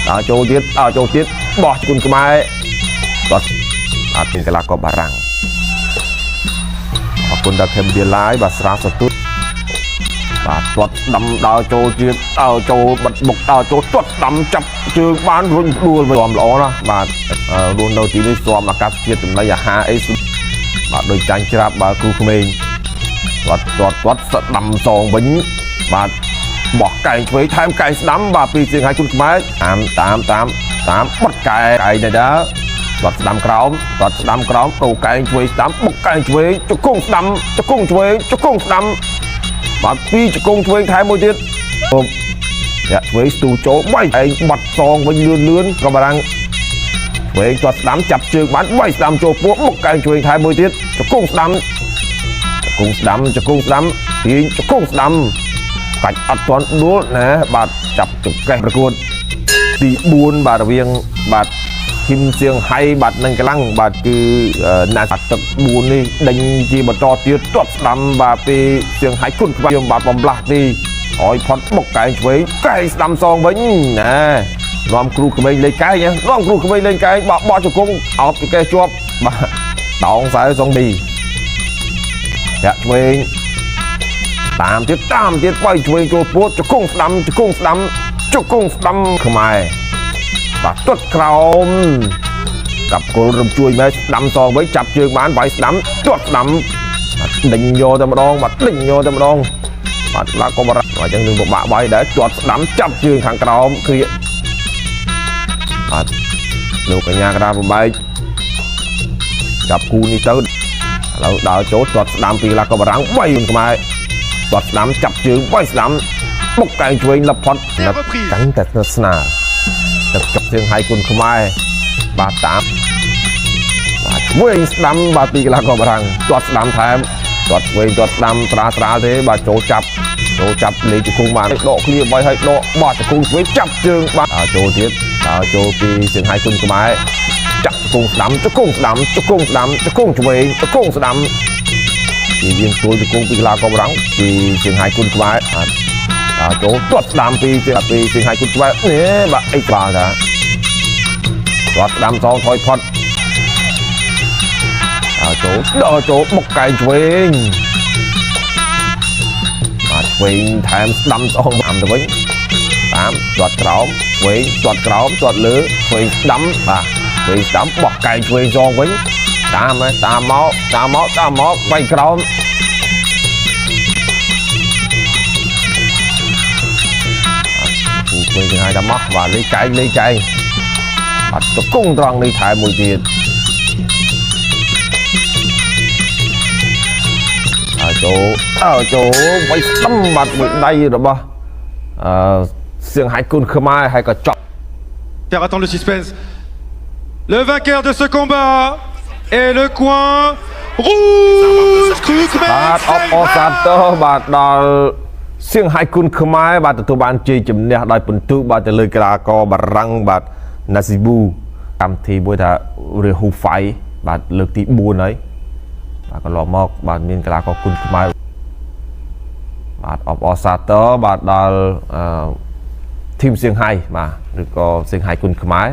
ដើរចូលទៀតដើរចូលទៀតបោះជគុណខ្មែរបាទអត់មានកីឡាករបារាំងអរគុណដល់ Cambodia Live បាទស្រាសទូតបាទទាត់ដាំដើរចូលទៀតដើរចូលបិទមុខដើរចូលទាត់ដាំចាប់ជើងបានរុញដួលវិញល្អណាស់បាទរស់នៅទីនេះស្មអាកាសធាតុចំណីអាហារអីបាទដូចចាញ់ច្រាប់បាទគ្រូក្មេងបាទទាត់ទាត់ស្ដាំសងវិញបាទបោះកែងឆ្វេងថែមកែងស្ដាំបាទពីសៀងហៃគុណខ្មែរតាមតាមតាមតាមបត់កែងឯងដែរបាត់ស្ដាំក្រោមបាត់ស្ដាំក្រោមទៅកែងឆ្វេងស្ដាំបុកកែងឆ្វេងជង្គង់ស្ដាំជង្គង់ឆ្វេងជង្គង់ស្ដាំបាទពីរជង្គង់ឆ្វេងថែមមួយទៀតអូយ៉ាឆ្វេងស្ទូចូលបីឯងបាត់សងវិញលឿនលឿនក៏បារាំងឆ្វេងទាត់ស្ដាំចាប់ជើងបានបីស្ដាំចូលពោះបុកកែងឆ្វេងថែមមួយទៀតជង្គង់ស្ដាំជង្គង់ស្ដាំជង្គង់ស្ដាំទាញជង្គង់ស្ដាំកាច់អត់ទាន់ដួលណាបាទចាប់ចង្កេះប្រកួតទី4បាទរវាងបាទហ៊ីមសៀងហៃបាទនឹងកម្លាំងបាទគឺណាទឹក4នេះដេញជាបន្តទៀតទាត់ស្ដាំបាទពីសៀងហៃគុណក្បាលបាទបំលាស់ទីឲ្យផុតបុកកែងឆ្វេងកែងស្ដាំសងវិញណានាំគ្រូក្មេងលេងកែងនាំគ្រូក្មេងលេងកែងបោះបោះជង្គង់អោបចង្កេះជាប់បាទតោងសែសងទីធាក់ឆ្វេងតាមទៀតតាមទៀតបីឆ្វេងចូលពោតជង្គង់ស្ដាំជង្គង់ស្ដាំជង្គង់ស្ដាំខ្មែរបាទទាត់ក្រោមកាប់គល់រំជួយមែស្ដាំសងវិញចាប់ជើងបានវាយស្ដាំទាត់ស្ដាំបាទដេញយកតែម្ដងបាទដេញយកតែម្ដងបាទឡាក៏បារអញ្ចឹងនឹងពិបាកវាយដែរទាត់ស្ដាំចាប់ជើងខាងក្រោមគ្រាបាទលោកកញ្ញាកដាបំបែកចាប់គូនេះទៅឥឡូវដើរចូលទាត់ស្ដាំពីឡាក៏បារាំង3ខ្មែរទាត់ស្ដាំចាប់ជើងវាយស្ដាំបុកកែងឆ្វេងលឹបផុតកាន់តែស្និទ្ធស្នាលទឹកចុកសៀងហៃគុណខ្មែរបាទតាមបាទឆ្វេងស្ដាំបាទពីកីឡាករបារាំងទាត់ស្ដាំថែមទាត់ឆ្វេងទាត់ស្ដាំត្រាត្រាទេបាទចូលចាប់ចូលចាប់លេខជង្គង់បានដកឃ្លៀបីឲ្យដកបាទជង្គង់ឆ្វេងចាប់ជើងបាទចូលទៀតដើរចូលពីសៀងហៃគុណខ្មែរចាប់ជង្គង់ស្ដាំជង្គង់ស្ដាំជង្គង់ស្ដាំជង្គង់ឆ្វេងជង្គង់ស្ដាំពីយើងទួលជង្គង់ពីកីឡាករបារាំងពីសៀងហៃគុណខ្មែរបាទដើរចូលទាត់ស្ដាំពីពីសៀងហៃគុណខ្មែរនេះបាទអីក្បាលតាទាត់ស្ដាំសងថយផុតដើរចូលដើរចូលបុកកែងឆ្វេងបាទឆ្វេងថែមស្ដាំសងតាមទៅវិញតាមទាត់ក្រោមឆ្វេងទាត់ក្រោមទាត់លើឆ្វេងស្ដាំបាទឆ្វេងស្ដាំបោះកែងឆ្វេងសងវិញតាមតាមមកតាមមកតាមមកបីក្រោមគូឆ្វេងទាំងហើយតាមមកបាទលេខកែងលេខកែងបាទជង្គង់ត្រង់នេះថែមមួយទៀតចូលចូលវាយស្ដាំបាទមួយដៃរបស់អឺសៀងហៃគុណខ្មែរហើយក៏ចប់ Faire attendre le suspense. Le vainqueur de ce combat est le coin rouge. បាទអបអរសាទរបាទដល់សៀងហៃគុណខ្មែរបាទទទួលបានជ័យជំនះដោយពិន្ទុបាទទៅលើកីឡាករបារាំងបាទណាស៊ីប៊ូកម្មវិធីមួយថារេហ៊ូហ្វៃបាទលើកទី4ហើយបាទកន្លងមកបាទមានកីឡាករគុណខ្មែរបាទអបអរសាទរបាទដល់អឺធីមសៀងហៃបាទឬក៏សៀងហៃគុណខ្មែរ។